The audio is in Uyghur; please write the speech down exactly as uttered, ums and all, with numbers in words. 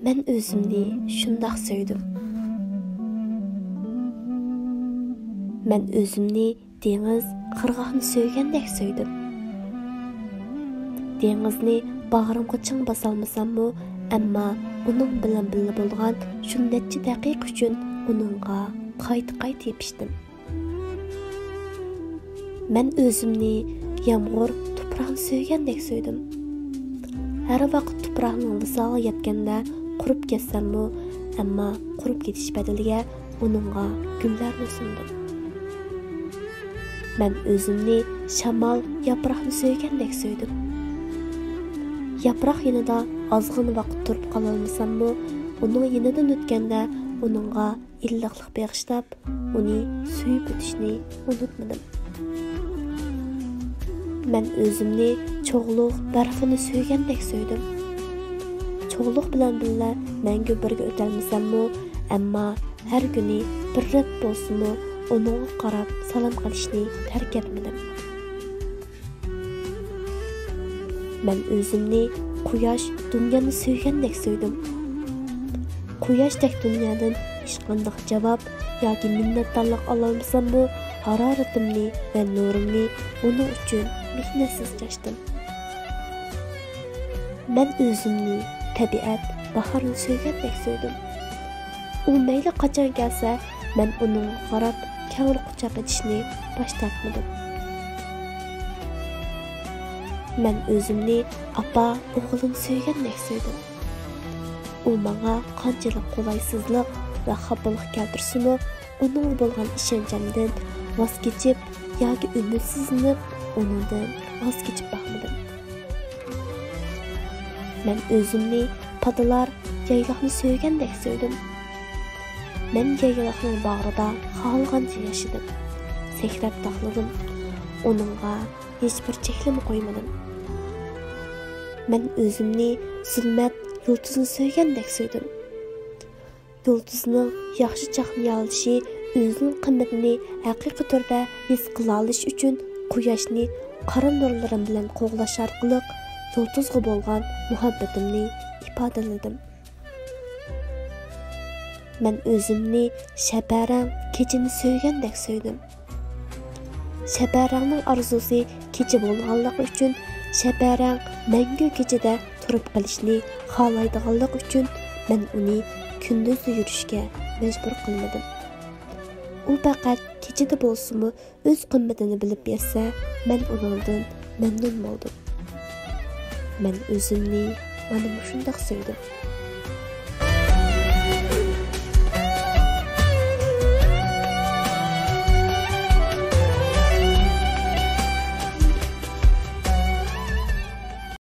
مەن ئۆزۈمنى شۇنداق سۆيدۈم. مەن ئۆزۈمنى دېڭىز، قىرغاقنى سۆيگەندەك سۆيدۈم. دېڭىزنى باغرىمغا چىڭ باسالمىساممۇ، ئەمما ئۇنىڭ بىلەن بىللە بولغان شۇ نەچچە دەقىقە ئۈچۈن ئۇنىڭغا قايتا-قايتا يېپىشتىم. مەن ئۆزۈمنى يامغۇر، تۇپراقنى سۆيگەندەك سۆيدۈم. ھەر ۋاقىت تۇپراقنىڭ ۋىسالىغا يەتكەندە قۇرۇپ كەتسەممۇ، ئەمما قۇرۇپ كېتىش بەدىلىگە ئۇنىڭغا گۈللەرنى سۇندۇم. مەن ئۆزۈمنى شامال، ياپراقنى سۆيگەندەك سۆيدۈم. ياپراق يېنىدا ئازغىنە ۋاقىت تۇرۇپ قالالمىساممۇ، ئۇنىڭ يېنىدىن ئۆتكەندە ئۇنىڭغا ئىللىقلىق بېغىشلاپ، ئۇنى سۆيۈپ ئۆتۈشنى ئۇنتۇمىدىم. مەن ئۆزۈمنى چوغلۇق، بەرفىنى سۆيگەندەك سۆيدۈم. چوغلۇق بىلەن بىللە مەڭگۈ بىرگە ئۆتەلمىسەممۇ، ئەمما ھەر كۈنى بىر رەت بولسىمۇ ئۇنىڭغا قاراپ سالام قىلىشنى تەرك ئەتمىدىم. مەن ئۆزۈمنى قۇياش، دۇنيانى سۆيگەندەك سۆيدۈم. قۇياشتەك دۇنيادىن ھېچقانداق جاۋاب ياكى مىننەتدارلىق ئالالمىساممۇ، ھارارىتىمنى ۋە نۇرۇمنى ئۇنىڭ ئۈچۈن مېھنەتسىز چاچتىم. مەن ئۆزۈمنى تەبىئەت، باھارنى سۆيگەندەك سۆيدۈم. ئۇ مەيلى قاچان كەلسە، مەن ئۇنىڭغا قاراپ كەڭرى قۇچاق ئېچىشنى باش تارتمىدىم. مەن ئۆزۈمنى ئاپا، ئوغلۇمنى سۆيگەندەك سۆيدۈم. ئۇ ماڭا قانچىلىك قولايسىزلىق ۋە خاپىلىق كەلتۈرسىمۇ، ئۇنىڭغا بولغان ئىشەنچىمدىن ۋاز كېچىپ ياكى ئۈمىدسىزلىنىپ، ئۇنىڭدىن ۋاز كېچىپ باقمىدىم. مەن ئۆزۈمنى پادىلار، يايلاقنى سۆيگەندەك سۆيدۈم. مەن يايلاقنىڭ باغرىدا خالىغانچە ياشىدىم. سەكرەپ تاقلىدىم. ئۇنىڭغا ھېچبىر چەكلىمە قويمىدىم. مەن ئۆزۈمنى زۇلمەت، يۇلتۇزنى سۆيگەندەك سۆيدۈم. يۇلتۇزنىڭ ياخشى چاقنىيالىشى، ئۆزىنىڭ قىممىتىنى ھەقىقىي تۈردە ھېس قىلالىشى ئۈچۈن قۇياشنى قارا نۇرلىرىم بىلەن قوغلاش ئارقىلىق يۇلتۇزغا بولغان مۇھەببىتىمنى ئىپادىلىدىم. مەن ئۆزۈمنى شەپەرەڭ، كېچىنى سۆيگەندەك سۆيدۈم. شەپەرەڭنىڭ ئارزۇسى كېچە بولغانلىقى ئۈچۈن، شەپەرەڭ مەڭگۈ كېچىدە تۇرۇپ قېلىشنى خالايدىغانلىقى ئۈچۈن، مەن ئۇنى كۈندۈزدە يۈرۈشكە مەجبۇر قىلمىدىم. ئۇ پەقەت كېچىدە بولسىمۇ ئۆز قىممىتىنى بىلىپ يەتسە، مەن ئۇنىڭدىن مەمنۇن بولدۇم. مەن ئۆزۈمنى مانا مۇشۇنداق سۆيدۈم.